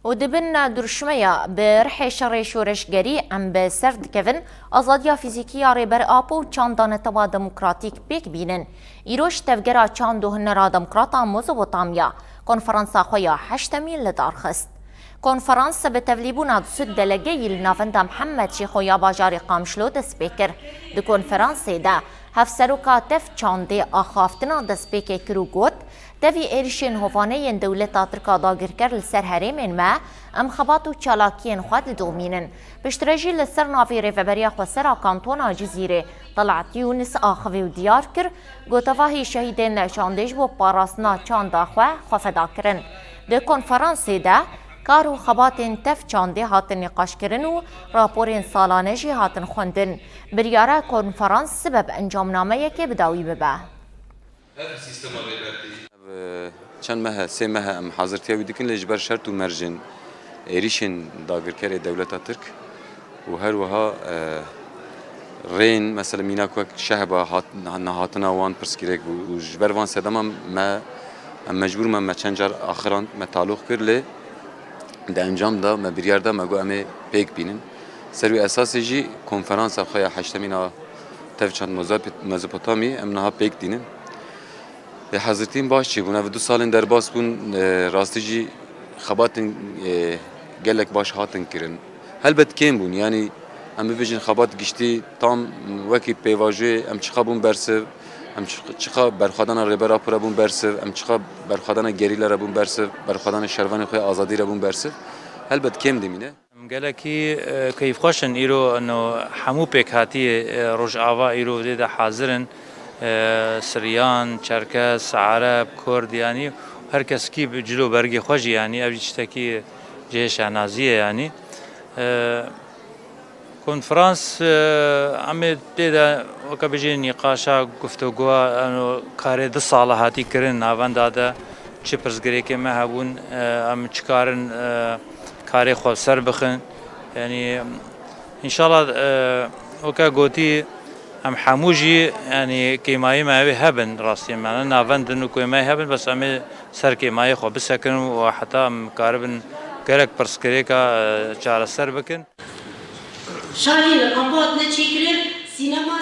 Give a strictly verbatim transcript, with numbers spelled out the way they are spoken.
Û di bin duruşmeya bi rihê şerê şoreşgerî em bi ser dikevin, azadiya fîzîkî ya Rêber Apo û çanda netewa demokratîk pêk bînin. Îro ji tevgera çand û hunera demokrata Mezopotamya konferansa xwe ya heştemîn li dar xist. Konferans bi tevlîbûna du sed delegeyî li navenda Mihemed Şêxo ya bajarê Qamişlo dest pê kir. Di konferansê de hevseroka tev çandê axaftina destpêkê kir û got, Tevî êrişên hovane yên dewleta Tirk a dagirker li ser herêmên me, em xebat û çalakiyên xwe didomînin. Piştre jî li ser navê Rêveberiya Xweser a Kantona Cizîrê, Talat Yûnis axivî û diyar kir, gotavahî şehîdên çandê ji bo parastina çanda xwe xwe feda kirin. Di konferansê de kar û xebatên tev çandê hatin nîqaşkirin û raporên salane jî hatin xwendin. Biryar e konferans sibe bi encamnameyekê bi dawî bibe. Ev sîstema rêbertî. Ev, e, çend meh e, sê meh e em hazirtiya wî dikin, lê ji ber şert û mercên êrîşên dagirkerê dewleta Tirk û her wiha, e, rên, mesela mînak wek Şehba hat-, nehatina wan pirsgirêk bû û ji ber van sedema me, em mecbûr me, me çend car axirand, me taloq kir, lê di encam de me biryar da, me got em ê pêk bînin. Ser wî esasê jî konferansa xwe ya heştemîn a Tevçand Mozapit-, Mezopotamî em niha pêk dînin. Ê, hezirtîn baş çêbûn. Ev du salên derbas bûn, e, rastî jî xebatên, e, gelek baş hatin kirin. Helbet kêm bûn, yanî em bibêjin xebat giştî tam wekî pêvajoyê em çiqa bûn bersiv, em çi-, çiqa berxwedana Rêber Apo re bûn bersiv, em çiqa berxwedana gerîla re bûn bersiv, berxwedana şervanê xwe azadî re bûn bersiv. Helbet kêm dimîne. Em gelekî, e, keyfxweş in. Îro ino hemû pêkhatiyê, e, Rojava îro vê de hazir in. E, Siryan, Çerkes, Ereb, Kurd, yanî her keskî bi cil û bergê xwe jî, yanî ev jî tiştekî cihê şehnazî ye, yanî. E, Konferans, e, em ê tê de, weke bijî nîqaşa, guftûgoya, eno, karê du sala hatî kirin, navenda de çi pirsgirêkê me hebûn, e, em çi karin, e, karê xwe ser bixin. Yanî, înşallah, e, weke gotî, em hemû jî, yanî, kêmayî me ew ê hebin, rastiyê me ne, navend in û kêmayî hebin, bes em ê ser kêmayê xwe bisekinin û heta em karibin gelek pirsgirêka, e, çareser bikin. Şahîn li Kampot ne çêkirin, sînema